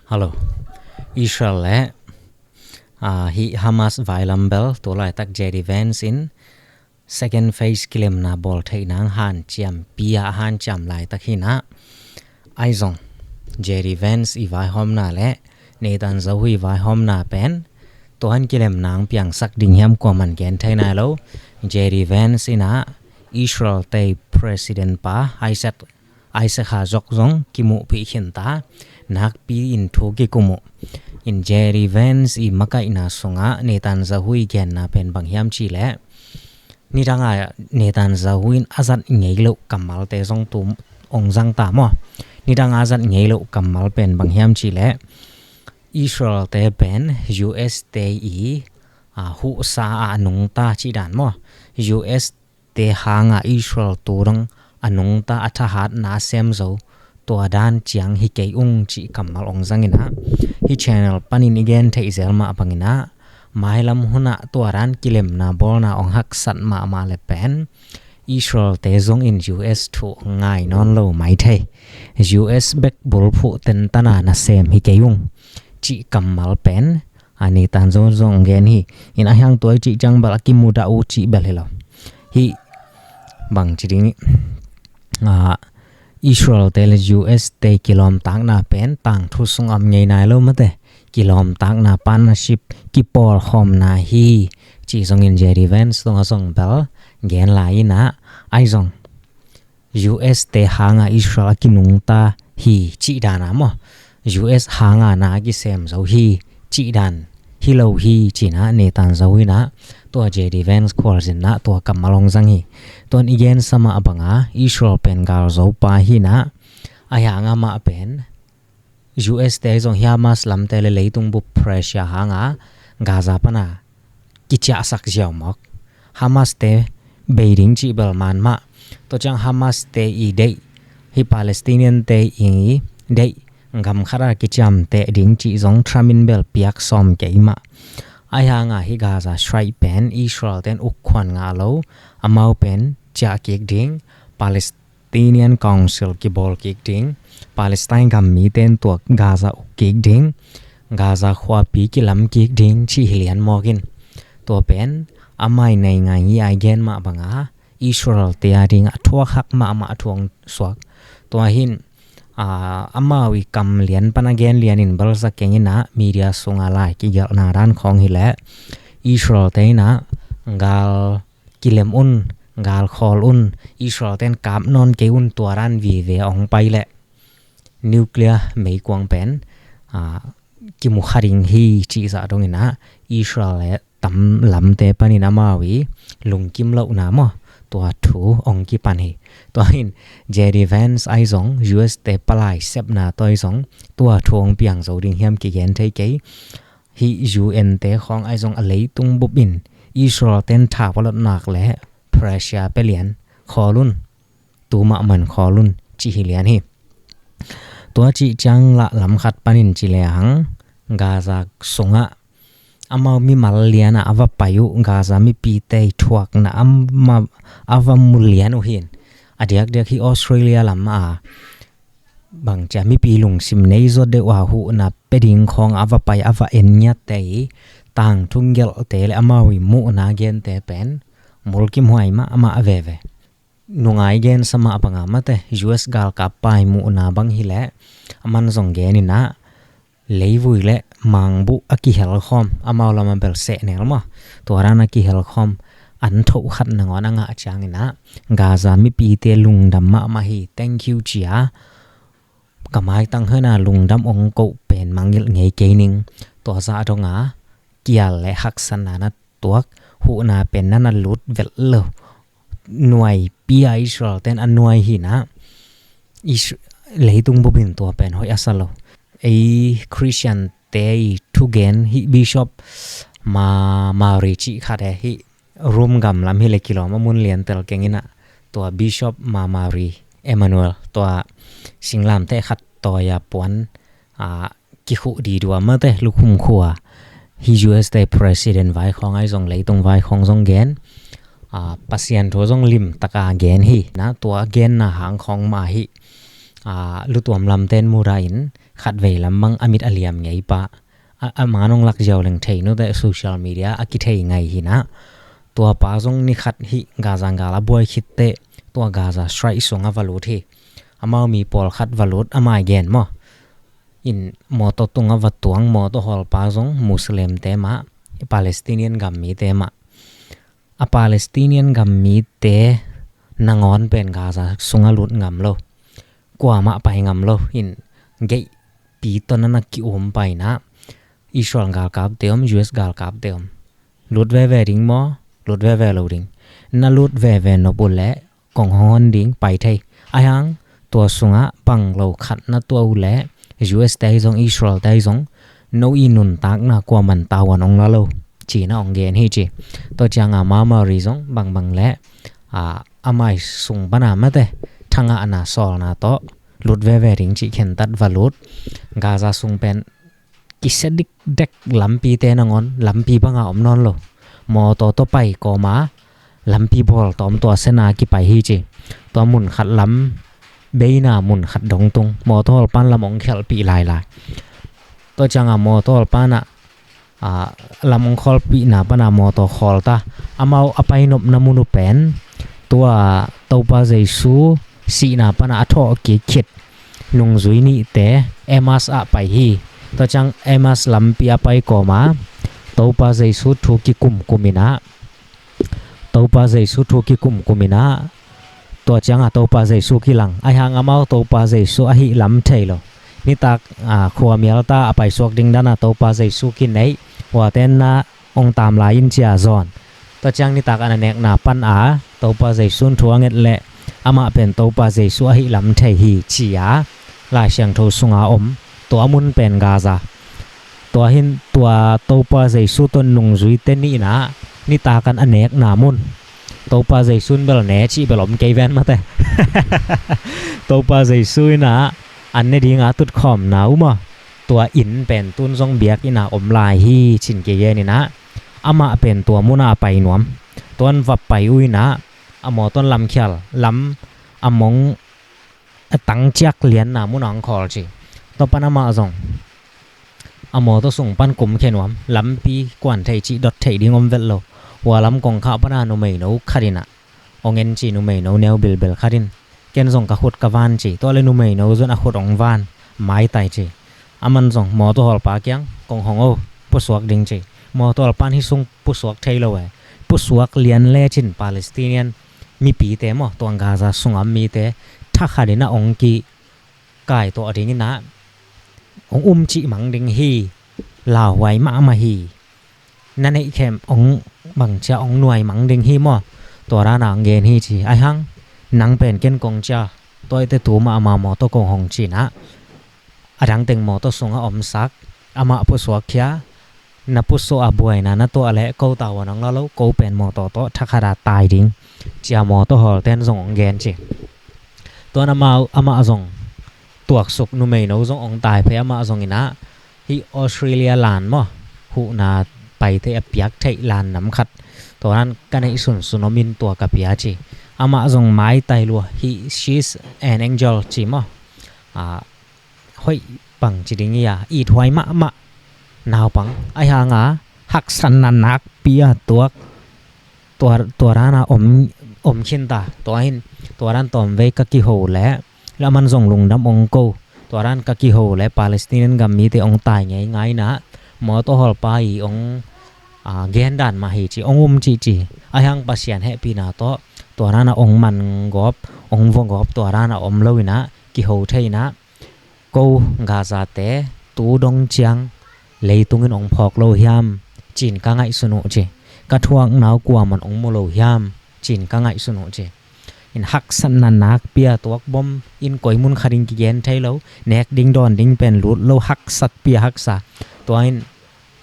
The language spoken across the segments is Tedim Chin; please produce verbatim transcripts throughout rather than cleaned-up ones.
Hello. Israel le, ah, hi Hamas vailam bel tu laitak J D Vance in second phase kilemna bawl theih nang hanciam pia hanciam laitak hi na. Ahi zong J D Vance i vaihawmna le Netanyahu i vaihawmna pen tuan kilem nang piangsak ding hiam kua man gen thei nai lo. J D Vance in a Israel te president pa Isaac Isaac Herzog zong kimuhpih khinta nakpi in thu kikum uh. In J D Vance i makaihna sungah Netanyahu i genna pen bang hiam cih leh, nidanga Netanyahu in a zat ngei loh kammalte zong tu ong zang ta maw? Nidanga a zat ngei loh kammal pen bang hiam cih leh, Israel te pen U S te i, a, huhsa a nungta cih dan maw? U S te hanga Israel tu dong a nungta a thahatna a sem zo tua dan ciang hi kei ung cih kammal ong zangin a, hi channel panin i gen theih zel mah bangin a, mailam hunah tua dan kilemna bawlna ong haksat mahmah le pen Israel te zongin U S thu ngai nawn lo mai thei. U S bek bulphuh tentana na sem hi kei ung cih kammal pen a Netanyahu zong gen hi. In a hiang tuai cih ciang bel a kimudah uh cih bel hi lo. Hi bang ci ding, a, Israel te le U S te kilawmtakna pen tangthu sung om ngei nai lo mate. Kilawmtakna partnership kipawlkhawmna hi cih zongin J D Vance tungah zong bel gen lai in a, ahi zong U S te hanga Israel a kinungta hi cih dana maw? U S hanga na a kisem zo hi cih dan hi lo hi cih na Netanyahu in a, tua J D Vance khualzinna tua kammal ong zang hi. Tuan i gensa mah banga Israel pen gal zo pa hi na, a hianga mah pen U S te zong hi Hamas lamte le leitung bup pressure hanga Gaza pana kiciahsak ziau mawk. Hamas te bei ding cih bel man mah. Tua ciang Hamas te i deih, hi Palestinian te i deih, gam khata kiciamteh ding cih zong Trump in bel piak sawm kei mah. A hianga hi Gaza Strike pen Israel ten uk khuan ngah lo, amau pen ciah kik ding, Palestine Palestinian Council kibawl kik ding, Palestine gam mite in tua Gaza uk kik ding, Gaza khuapi kilam kik ding cih hi lian mawk in. Tua pen amai nei ngai ngi ai gen mah banga Israel te a ding a thuak hak mahmah thu ong suak. Tua hin, a, amau i kam lian pana gen lian in balzak keng in a media sunga lai kigelhna dan khawng hi leh Israel te in a gal kilem un, gal khawl un, Israel ten kap nawn kei un tua dan vive a ong pai leh nuclear meikuang pen, a, kimu kha ding hi cih zah dongin a Israel le tam lamte panin amau i lungkim lohna maw, tua thu ong kipan hi. Tua hin J D Vance ai zong U S te palai sepna tua ai zong tua thu ong piang zo ding hiam kigen thei kei. Hi U N te khawng ai zong a leitung bup in Israel ten thau a lot nak le pressure pe lian, khawl un, tu mahmah in khawl un cih hi lian hi. Tua cih ciang lah lam khat panin ci le hang Gaza sungah amau mimal lian a a va pai uh Gaza mipite i thuakna ama a va mu lian uh hin. A diakdiak hi Australia lam a bang cia mipi lungsim nei zaw deuh a huhna pe ding khawng a va pai a va en ngiatte i tangthu gelhte le amau i muhna gente pen mulkimhuai mahmah veve. Nungai gensa mah banga mate U S galkap pa i muhna bang hi leh a man zong gen in a leivui le mangbuh a kihelkhawm, amau lam a bel sehnel maw, tua dan a kihelkhawm an thoh khat nangawn a ngah ciangin a Gaza mipite lungdam mahmah hi, thank you ci a, ka maitang hena lungdam ong koh pen mangngilh ngei kei ning. Tua zah donga kial le haksatna na tuak, huhna pen na na lut velh lo. Nuai pia Israel ten a nuai hi na. Is-, leitung bup in tua pen hoih a sa lo. Ei Christian te i thugen hi Bishop Ma, Mari cih khat e hi Rome gam lam hi le kilawm a mun lian tel keng in a, tua Bishop Ma, Mari Emanuel tua singlamteh khat tawi a puan, a, kikhuh didua mate lukhum khua hi U S te president vai khawng ai zong leitung vai khawng zong gen, a, Pasian thu zong lim taka gen hi na, tua genna hang khawng mah hi, a, lutuam lamten mura in khatvei lam bang a mit a liam ngei pa, a, a man hong lak ziau leng thei nute, social media a kithei ngei hi na. Tua pa zong ni khat hih Gaza gal a buai khit teh tua Gaza Strike sungah va lut hi. Amau mi pawlkhat va lut, amah i gen maw. In mawtaw tungah va tuang, mawtaw hawlpa zong Muslimte mah, Palestinian gam mite mah. A Palestinian gam mite nangawn pen Gaza sungah lut ngam lo, kuamah pai ngam lo. In gate pi tawh na na ki-um pai na, Israel galkapte om, U S galkapte om. Lut veve ding maw, lut veve lo ding? Na lut veve nop uh leh kong hong hon ding, pai thei. Ahi hang tua sungah bang lo khat na tuah uh leh, U S te ahi zong, Israel te ahi zong, no i nuntakna kuaman tavuan hong la lo, ci-in ah hong gen hi ci. Tua ciangah Marmari zong bangbang leh, a, a mai sung pana mate thangahna sawlna tawh lut veve ding cih khentat va lut. Gaza sung pen kisia dikdek, lampite nangawn lampi banga om nawn lo. Mawtaw tawh pai kawma lampi bawl tawm tua sena kipai hi ci. Tua mun khat lam beina mun khat dong tung, mawtaw hawlpan lam hong khialhpih lailai. Tua ciangah mawtaw hawlpan ah, a, lam hong khawlpihna pana mawtaw khawl ta. Amau a pai nopna mun uh pen tua Topa Jesu sihna pana a thawh kik khit nungzui nihte Emmaus ah pai hi. Tua ciang Emmaus lampi a pai kawma Topa Jesu thu kikumkum in ah, Topa Jesu thu kikumkum in ah, tua ciangah Topa Jesu kilang. Ahi hang amau Topa Jesu ahih lam thei lo. Nitak, a, khuamial ta a paisuak ding dana Topa Jesu kineih, huaten na hong tam lai in ci-a zawn. Tua ciang nitak a na nekna pana Topa Jesu in thu a nget leh amah pen Topa Jesu ahih lam thei hi ci-a Lai Siangtho sunga om. Tua mun pen Gaza. Tua hin tua Topa Jesu tawh nungzuite nihna, nitak an a nekna mun. Topa Jesu in bel ne cih bel om kei ven mate. Topa Jesu in ah an ne dinga tutkhawmna uh maw, tua inn pen tun zong biakinn a om lai hi ci-in kigen in ah, amah pen tua munah a pai nuam. Tuan va pai uh in ah, a mawtaw in lamkhial, lam a mong a tangciak lianna munah hong khawl ci. Tua pan amah zong a mawtaw sung pan kumkhia nuam, lampi kuan thei cih dot theih ding om vet lo. Hua lam kongkhak pana numeino khat in ah hong en ci, numeino neu bilbel khat in, ken zong ka khut ka van ci. Tua leh numeino zong a khut hong van, maitai ci. Aman zong mawtaw hawlpa kiang, kong hong o, pusuak ding ci. Mawtaw hawlpan hih sung pusuak thei lo e. Pusuak lian lecin Palestinian mipite maw, tuang Gaza sunga mite thakhat in ah hong kikaitawh ding in ah, hong um cih mang ding hi. Lauhuai mahmah hi. Na neih khem hong bangcia hong nuai mang ding hi maw. Tua dana hong gen hi ci. Ahi hang nang pen ken kong cia, tua ahih teh tu mahmah mawtaw kong hong ci-in ah, a dang teng mawtaw sungah omsak, amah pusuak khia, na pusuah a buaina na tuah leh ko tavuan hong la lo, ko pen mawtaw tawh thakhat a tai ding, ci-a mawtaw hawlten zong hong gen ci. Tuan amah, amah zong tuaksuk, numeino zong hong tai phei, amah zong in ah hih Australia lan maw, huhna paite a piak theih lan nam khat, tua dan ka neih sunsun om in tua ka pia ci. Amah zong maitai lua, hih She's an Angel ci maw. A, hoih bang ci ding hi a, ithuai mahmah naupang. Ahi hanga haksatna nakpi a tuak, tua, tua dana om, om khin ta. Tua hin, tua dan tawmvei ka kiho leh, leh aman zong lungdam hong ko. Tua dan ka kiho leh Palestinian gam mite hong tai ngeingai in ah, mawtaw hawlpa i hong, a, gen dan mah hi ci, hong um cihcih. Ahi hang Pasian hehpihna tawh tua dana hong mangawp, hong vawngawp tua dana om lo in ah, kiho thei in ah, ko Gaza-te tu dong ciang leitung in hong phawk lo hiam, ci-in ka ngaihsun uh ci. Ka thuakna uh kuaman hong mu lo hiam, ci-in ka ngaihsun uh ci. In haksatna nakpi a tuak bom in koi mun khat in kigen thei lo, nek ding dawn ding pen lut lo, haksatpi a haksa. Tua in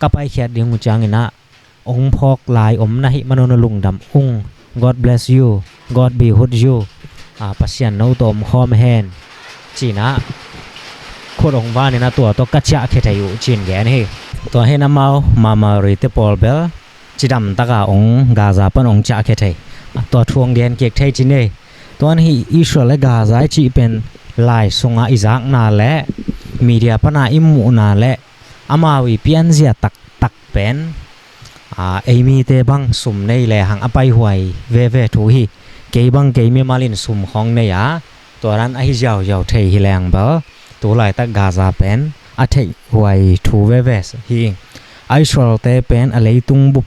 ka paikhiat ding uh ciangin ah, hong phawk lai om na hih man un ah lungdam ung. God bless you. God be with you. A, Pasian no tawh om khawm hen, ci-in ah khut hong van in ah tua tawh ka ciahkhia thei uh ci-in gen hi. Tua hin amau Marmari-te pawl bel cidam taka hong Gaza pan hong ciahkhia thei. Tua thu hong gen kik thei ci ni. Tuan hih Israel leh Gaza i cih pen lai sungah i zakna leh Media pana i muhna le amau i pianzia taktak pen, a, ei mite bang sum nei le hang a paihuai veve thu hi. Kei bang kei mimal in sum khawng nei a, tua dan ahi ziauziau thei hi leng bel, tu laitak Gaza pen a theihhuai thu veve hi. A Israel te pen a leitung bup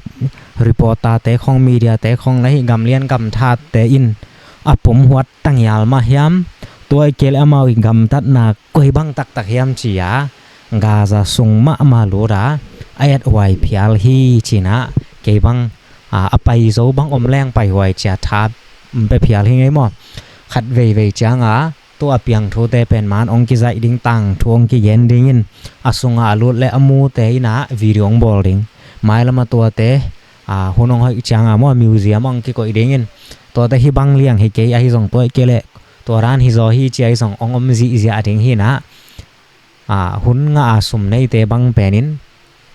reporter te khawng, media te khawng le hih gamlian gamthat te in a pumhuat tangial mah hiam, tua i kei le amau i gamtatna koi bang taktak hiam ci-a Gaza sung mahmah lut a, a ethuai phial hi cinah, kei bang, a, a pai zo bang om leng paihuai cia tha pia phial hi ngei maw. Khat veivei cianga tua piang thute pen man ong kizaih ding, tangthu ong kigen dingin a sunga a lut le a mute inah video ong bawl ding. Mailama tuate, a, hun ong hoih cianga maw, museum ong kikoih dingin, tuate hi bang liang hi kei ahi zong, tua i kei le tua dan hi zaw hi ci ahi zong ong om zihziah ding hinah, a, hun ngah a sum neite bang penin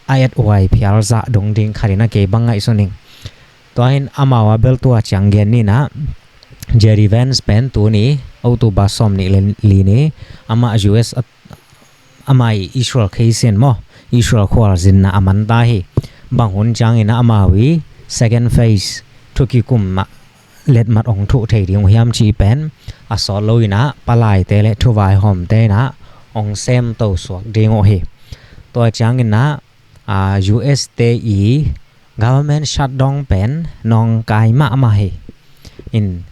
a ethuai phial zah dong ding khatin a kei bang ngaihsun ing. Tua hin amau a bel tua ciang gen ninah, J D Vance pen tuni October sawm nih le li ni amah U S a, amah i Israel kheisin maw, Israel khualzinna a man ta hi. Bang hun ciangin amau i second phase thukikum mah letmat ong thuh thei ding uh hiam cih pen a sawt lo inah palaite le thuvaihawmte inah ong semto suak ding uh hi. Tua cianginah, a, U S te i government shutdown pen nawngkai mahmah hi. In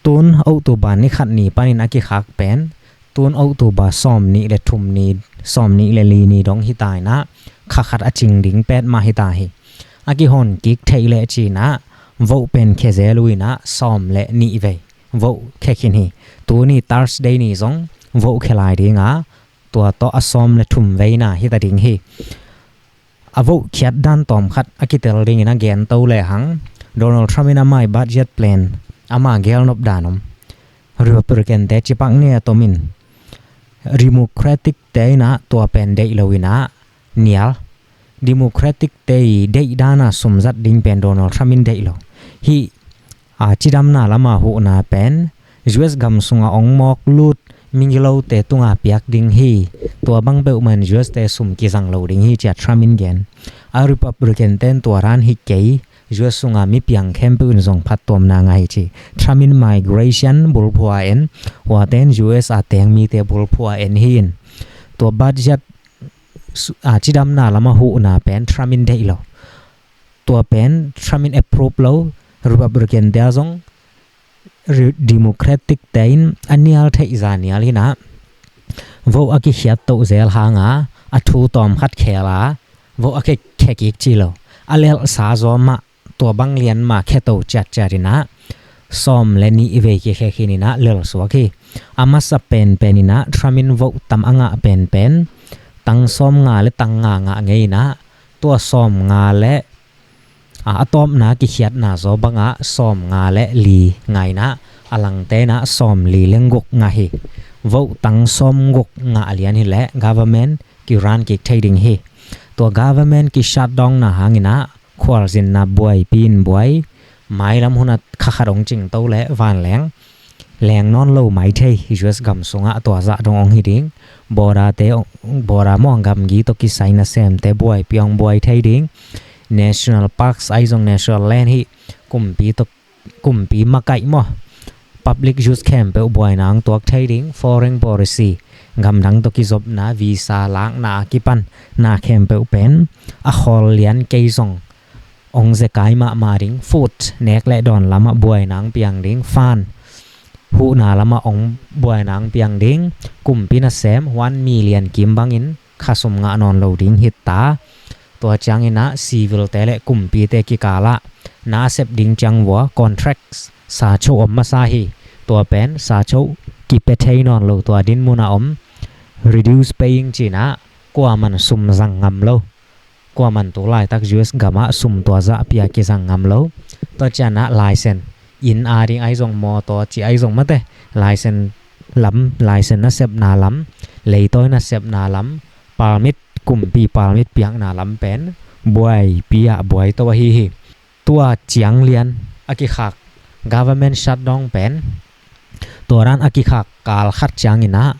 tun October ni khat ni panin a kikhak pen tun October sawm nih le thum ni, sawm nih le li ni dong hi ta inah, kha khat a cing ding pet mah hi ta hi. A kihon kik theih leh cinah vote pen khe zel uh inah sawm le nih vei vote khe khin hi. Tuni Thursday ni zong vote khe lai dinga, tua tawh a sawm le thum veina hi ta ding hi. A vote khiat dan tawm khat a kitel dingin a gen to le hang, Donald Trump in amah i budget plan, amah gelnop dan om, Republican te cipak ne a tomin Democratic te inah tua pen deih lo inah nial. Democratic te i deih dana sum zat ding pen Donald Trump in deih lo. Hih, a, cidamna lama huhna pen U S gam sunga ong mawk lut migilote tunga piak ding hi. Tua bang peuhmah in U S te sum kizang lo ding hi cia Trump in gen. A Republican ten tua dan hi kei, U S sunga mi piang khempeuh in zong phattuamna ngah hi ci. Trump in migration bulphua en, huaten U S a teng mite bulphua en hi in. Tua budget su-, a, cidamna lama huhna pen Trump in deih lo. Tua pen Trump in approve lo, Republican te a zong, Re-, Democratic te in a nial theih za nial hinah, vote a kikhiat toh zel hanga a thu tawm khat khel a, vote a khe, khe kik ci lo. A lelhsa zaw mah tua bang lian mah khe to ciatciat inah sawm le nih vei kikhe khin inah lelsuak hi. A masa penpen inah Trump in vote tam a ngah penpen tang sawm nga le tang nga ngah ngei inah, tua sawm nga le, a, a tawpna kikhiatna zaw bangah sawm nga le li ngah inah, a langte inah sawm li le guk ngah hi. Vote tang sawm guk ngah lian hileh government kirun kik thei ding hi. Tua government ki shutdown na hanginah khualzinna buaipi in buai, mailam hunah kha khat ong cingto le vanleng leng nawn lo mai thei. U S gam sungah tua zah dong ong hi ding. Border te, border maw, gamgi tawh kisai nasemte buaipi ong buai thei ding. National parks ahi zong national land hi, kumpi tawh, kumpi makaih maw, public use khempeuh buaina ong tuak thei ding. Foreign policy, gamdang tawh kizopna, visa lakna a kipan na khempeuh pen a khawl lian kei zong ong zekai mahmah ding. Food, nek le dawn lamah buaina ong piang ding. Fund, huhna lamah ong buaina ong piang ding. Kumpi nasem one million kim bangin khasum ngah nawn lo ding hi ta. Tua cianginah civil te le kumpi te kikalah na sep ding ciang vua contracts sacho om masa hi. Tua pen sacho kipia thei nawn lo, tua din munah om reduce paying cinah kuaman sum zang ngam lo. Kuaman tu laitak U S gamah sum tua zah pia kizang ngam lo. Tua cianah license, inn a ding ahi zong, mawtaw ci ahi zong mate, license lam, license nasepna lam, leitawi nasepna lam, permit, kumpi permit piakna lam pen buaipi ah buai to ahi hi. Tua ciang lian a kikhak government shutdown pen, tua dan a kikhak kal khat cianginah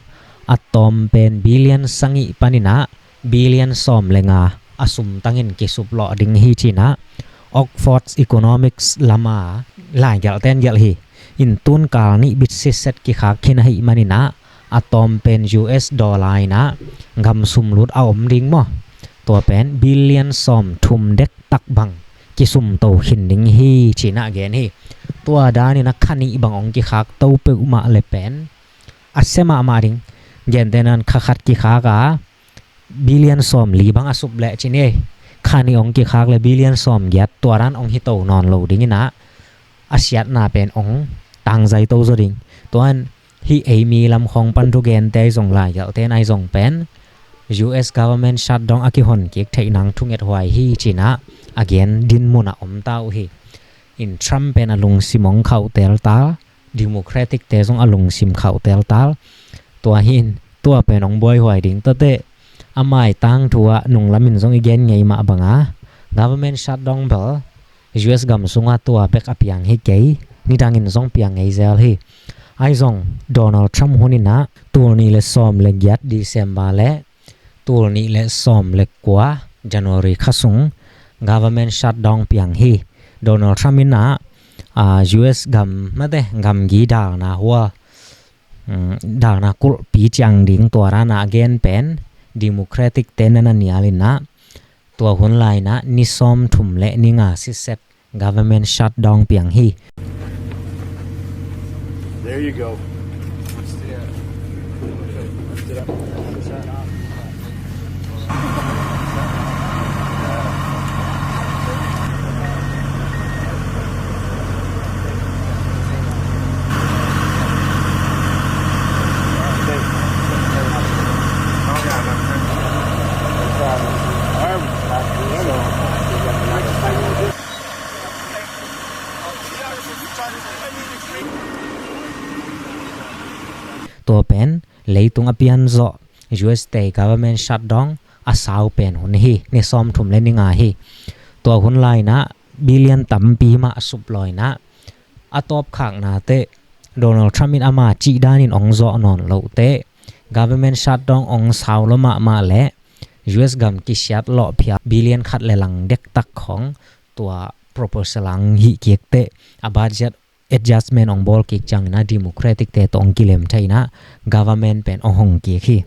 A tawm pen billion sagih panin ah billion sawm le nga a sum tangin kisuplawh ding hi ci-in ah Oxford Economics lama laigelhte in gelh hi. In tun kal nih bit sitset kikhak khin ahih manin ah a tawm pen U S dollar in ah gam sum lut a om ding maw? Tua pen billion sawm thum dektak bang kisum to khin ding hi ci-in ah gen hi. Tua danin ah kha nih bang hong kikhak to peuhmah le pen a sia mahmah ding. Gentehna-in kha khat kikhak a billion sawm li bang a sup leh ci ni ei. Kha nih hong kikhak le billion sawm giat, tua dan hong hi to nawn lo ding in ah a siatna pen hong tangzai to zaw ding. Tua in hih ei mi lam khawng pan thugente ahi zong laigelhte in ahi zong pen U S government shutdown a kihon kik theih nang thungethuai hi ci-in ah a gen dinmun ah om ta uh hi. In Trump pen a lungsim hong khauh teltal, Democratic-te zong a lungsim khauh teltal. Tua hi in tua pen hong buaihuai ding. Tuate a mai tangthu ah nunglam in zong i gen ngei mah bang a government shutdown bel U S gam sungah tua bek a piang hi kei, nidangin zong piang ngei zel hi. Ahi zong Donald Trump hun in ah tul nih le sawm le giat December le tul nih le sawm le kua January kha sung government shutdown piang hi. Donald Trump in ah, ah, U S gam mate gamgi dalna hua, um, dalna kulhpi ciang ding tua dan a gen pen Democratic-te na na nial in ah tua hun lai in ah ni sawm thum le ni nga sitset government shutdown piang hi. There you go. Let's do that. Let's do that. Tua pen leitung a pian zawh U S-te government shutdown a sau pen hun hi, ni sawm thum le ni nga hi. Tua hun lai in ah billion tampi mah a sup law in ah a tawpkhakna teh Donald Trump in ama cih danin hong zawh nawn loh teh government shutdown hong sau lua mahmah leh U S gam kisiat lawh phial billion khat le lang dektak khawng tua proposal hong hih kik teh a budget adjustment hong bawl kik ciangin ah Democratic-te tawh hong kilem thei in ah government pen hong hong kik hi.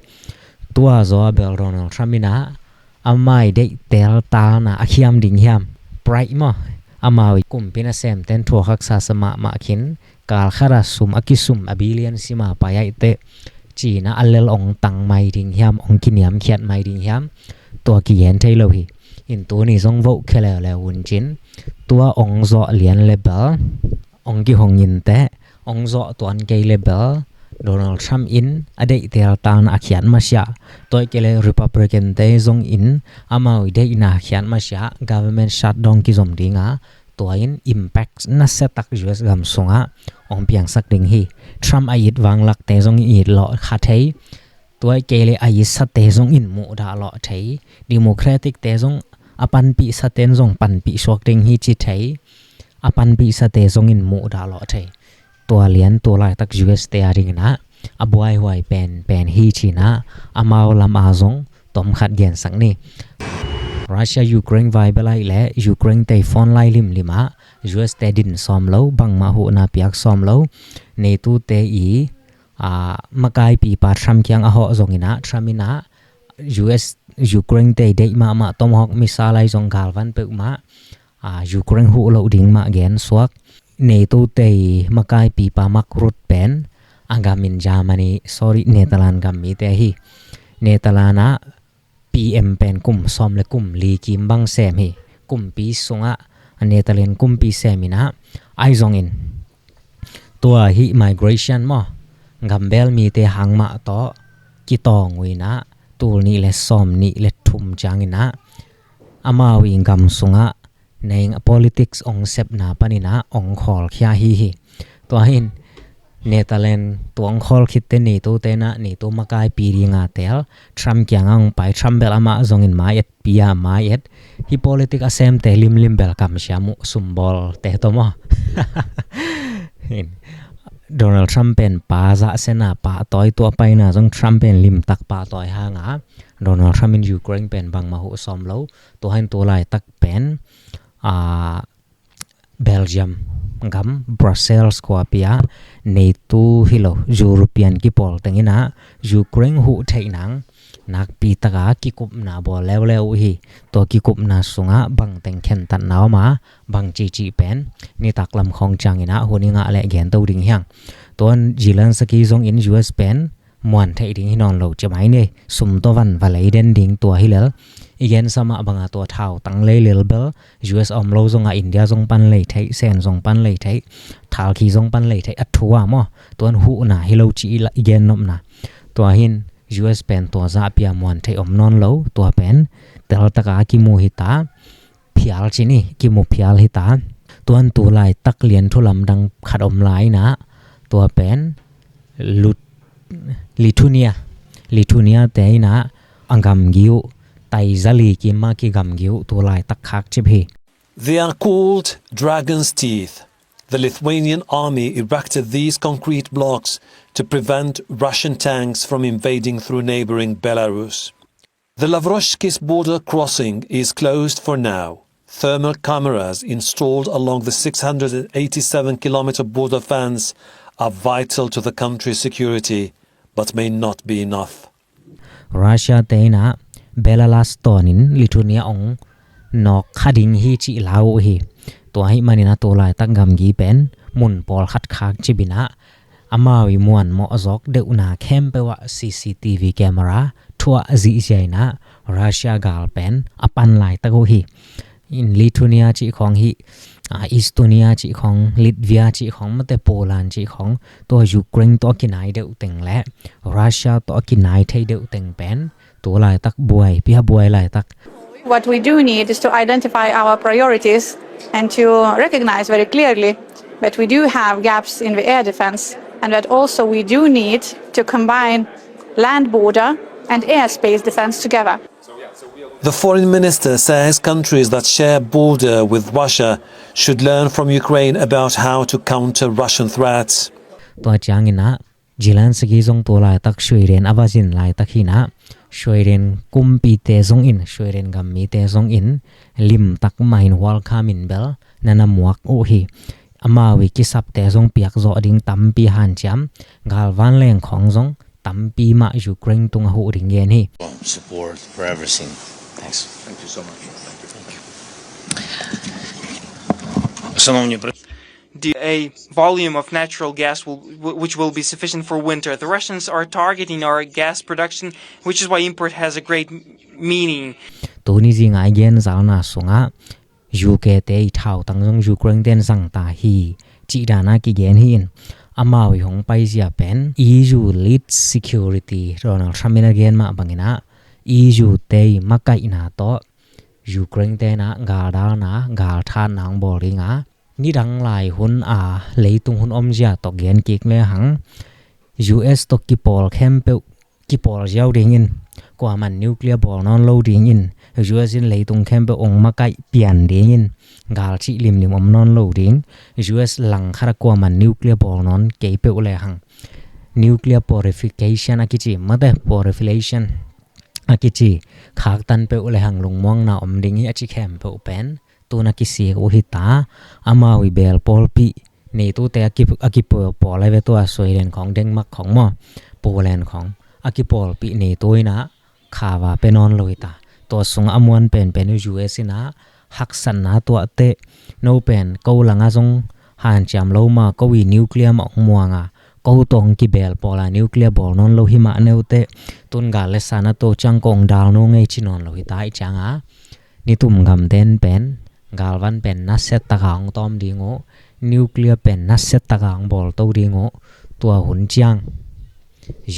Tua zaw a bel Donald Trump in ah a mai deih teltalna a khiam ding hiam? Pride maw? Amau kumpi nasemten thuak haksa sa mahmah khin, kal khat a sum a kisum a billion sim a pai ahih teh ci-in ah a lel hong tang mai ding hiam, hong kiniamkhiat mai ding hiam? Tua kigen thei lo hi. In tuni zong vote khia leuleu un cin tua hong zawh lian le bel hong kihong in teh, hong zawh tuan kei le bel Donald Trump in a deih teltalna a khiat masiah, tua ahih kei leh Republican-te zong in amau i deihna khiat masiah government shutdown kizom ding a, tua in impact nasiatak U S gam sungah hong piangsak ding hi. Trump a it vanglakte zong i it lawh kha thei, tua ahih kei leh a itsate zong in muhdah lawh thei, Democratic-te zong a panpihsaten zong panpih suak ding hi ci thei, a panpihsate zong in muhdah lawh thei. Tua lian tua laitak U S-te a dingin ah a buaihuai penpen hi ci-in ah amau lam a zong tom khat gensak ni. Russia Ukraine vai bel ahih leh Ukraine-te phone line limlim ah U S-te din sawm lo, bangmah huhna piak sawm lo, NATO-te i a, makaipipa Trump kiang a hawh zongin ah, Trump in ah U S Ukraine-te deih mahmah Tomahawk missile ahi zong galvan peuhmah, a, Ukraine huh loh ding mah gen suak. NATO-te makaipipa Mark Rutte pen a gam in Germany, sorry, Netherlands gam mite hi. Netherlands ah P M pen kum sawm le kum li kim bang sem hi. Kumpi sungah a Netherlands kumpi sem in ah, ahi zongin tua hih migration maw, gambel mite hang mah tawh kitawng uh in ah tul nih le sawm nih le thum ciangin ah amau i gam sungah neng a politics hong sepna panin ah hong khawlkhia hi hi. Tua hi in Netherlands tua hong khawl khit teh NATO-te in ah NATO makaipi ding a teel, Trump kiangah hong pai, Trump bel amah zongin mai etpi a mai et. Hih politics a semte limlim bel kamsiam uh, sumbawlte tawh maw. Hi in Donald Trump pen pa zah sena pahtawi, tua paina zong Trump pen limtak pahtawi hanga Donald Trump in Ukraine pen bangmah huh sawm lo. Tua hin tu laitak pen a Belgium gam Brussels khuapi ah NATO hi lo European kipawl teng inah Ukraine huh theih nang nakpi taka kikupna bawl leuleu uh hi. Tua kikupna sungah bangteng khentatna om a, bang cihcih pen nitak lam khawng ciang inah hun i ngah leh gento ding hiang. Tuan Zelensky zong in U S pen muan theih ding hi nawn lo ci mai ni. Sum tawh van va lei den ding tua hi lel. I gensa mah banga tua thau tang lei lel bel U S a om lo zongah India zong pan lei theih, Sen zong pan lei theih, Turkey zong pan lei theih, a thu a maw. Tuan huhna hi lo ci i la-, i gen nopna. Tua hin U S pen tua zahpia muan theih om nawn lo, tua pen teltaka kimu hi ta, phial ci ni, kimu phial hi ta. Tuan tu laitak lian thu lamdang khat om lai inah, tua pen Lut-, Lithuania, Lithuania te inah a gamgi uh, taizali kim a kigamgi uh tu laitak khakcip hi. They are called Dragon's Teeth. The Lithuanian army erected these concrete blocks to prevent Russian tanks from invading through neighboring Belarus. The Lavroshkis border crossing is closed for now. Thermal cameras installed along the six hundred and eighty-seven kilometer border fence are vital to the country's security, but may not be enough. Russia te inah Belarus tawnin Lithuania ong nawk kha ding hi cih lau uh hi. Tua hih maninah tu laitak gamgi pen mun pawlkhat khakcip inah amau i muan mawh zawk deuhna khempeuh ah C C T V camera thuah zihziah inah Russia gal pen a pan laitak uh hi. In Lithuania cih khawng hi, a, Estonia cih khawng, Latvia cih khawng, mate Poland cih khawng, tua Ukraine tawh a kinai deuh teng le Russia tawh a kinai thei deuh teng pen tu laitak buai, pia buai laitak. What we do need is to identify our priorities and to recognize very clearly that we do have gaps in the air defense, and that also we do need to combine land border and airspace defense together. The foreign minister says countries that share border with Russia should learn from Ukraine about how to counter Russian threats. Tua cianginah Zelensky zong tu laitak Sweden a va zin laitak hinah Sweden kumpite zongin, Sweden gammite zongin limtak mahin welcome in bel na na muak uh hi. Amau i kisapte zong piakzawh ding tampi hanciam, galvan leng khawng zong tampi mah Ukraine tungah huh ding gen hi. Support for everything. Thanks. Thank you so much. Thank you. Шановні пред- The, a volume of natural gas will, wh- which will be sufficient for winter. The Russians are targeting our gas production, which is why import has a great m- meaning. Tuni zinga i gen zalna sungah U K te i thautang zong Ukraine ten zangta hi cih dana kigen hi in, amau i hong paizia pen E U lead security Donald Trump in a gen mah banginah E U te i makaihna tawh Ukraine tenah galdalna, galthatna hong bawl dinga, nidang lai hun a leitung hun omzia tawh gen kik lehang U S tawh kipawl khempeuh kipawl ziau dingin, kuaman nuclear bawl nawn lo dingin, U S in leitung khempeuh ong makaih pian dingin, galcih limlim om nawn lo ding, U S langkhata kuaman nuclear bawl nawn kei peuh lehang nuclear proliferation a kici, mate proliferation a kici khaktan peuh lehang lungmuangna om ding hi a ci khempeuh pen tuna kisik uh hita. Amau i bel pawlpih NATO te a ki, a kipawlpawlai ve tua Sweden khawng, Denmark khawng maw, Poland khawng a kipawlpih NATO inah khava pe nawn lo hita. Tua sungah a muan penpen uh U S inah haksatna tuahteh, no pen ko langa zong hanciam lo ma, ko i nuclear mah hong muanga, ko tawh hong kibelpawl a nuclear bawl nawn lo himah neuteh, tun gal le sana to ciang ko hong dal no ngei ci nawn lo hita. I cianga nitum gamten pen galvan pen nasia taka hong tawm ding uh, nuclear pen nasia taka hong bawlto ding uh. Tua hun ciang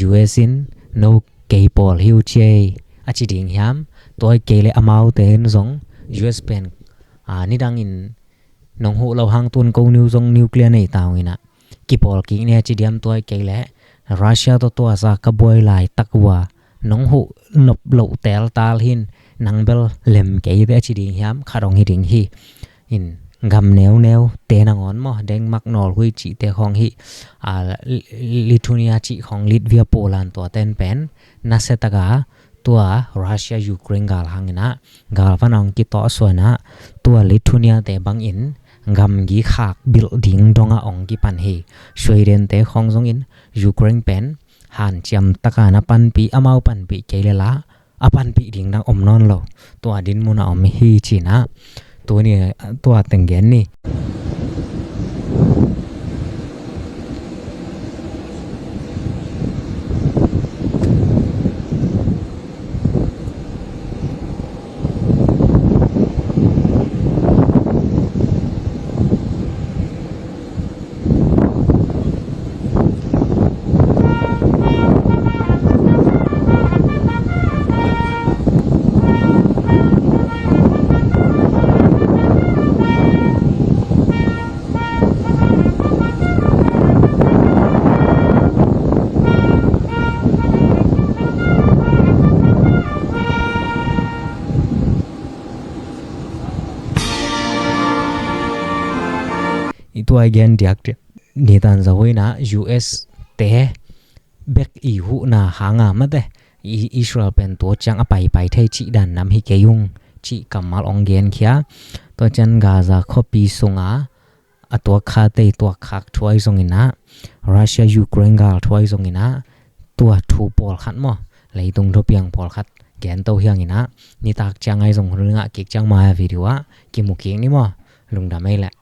U S in no kei pawl hi uh ciei a ci ding hiam? Tua hi kei le amaute in zong U S pen a, nidangin nong huh lo hang tun ko nu zong nuclear nei ta hong inah kipawl kik ni a ci diam? Tua hi kei le Russia tawh tua za ka buai laitak uh a nong huh nop loh teltal hin nang bel lem kei te a ci ding hiam? Khat hong hi ding hi. In gam neuneu te nangawn maw, Denmark, Norway cihte khawng hi, a, Lithuania cih khawng, Latvia, Poland, tuate in pen nasia taka tua Russia Ukraine gal hangin ah galvan a hong kitawh suan ah, tua Lithuania te bangin gamgi khak bilh ding dongah hong kipan hi. Sweden te khawng zongin Ukraine pen hanciam taka na panpih, amau panpih kei leh la a panpih ding dang om nawn lo, tua dinmun ah om hi ci-in ah tuni tua teng gen ni. I tua i gen diakdiak ni tan zo in ah, U S te bek i huhna hanga mate, i Israel pen tua ciang a paipai thei cih dan nam hi kei ung cih kammal hong genkhia. Tua ciang Gaza khuapi sunga a tuakkhate i tuakkhak thu ahi zongin ah, Russia Ukraine gal thu ahi zongin ah, tua thu pawlkhat maw, leitung thupiang pawlkhat gen to hi hangin ah, nitak ciang ahi zong hun ngah kik ciang mai-a video ah kimu kik ni maw. Lungdam ei leh.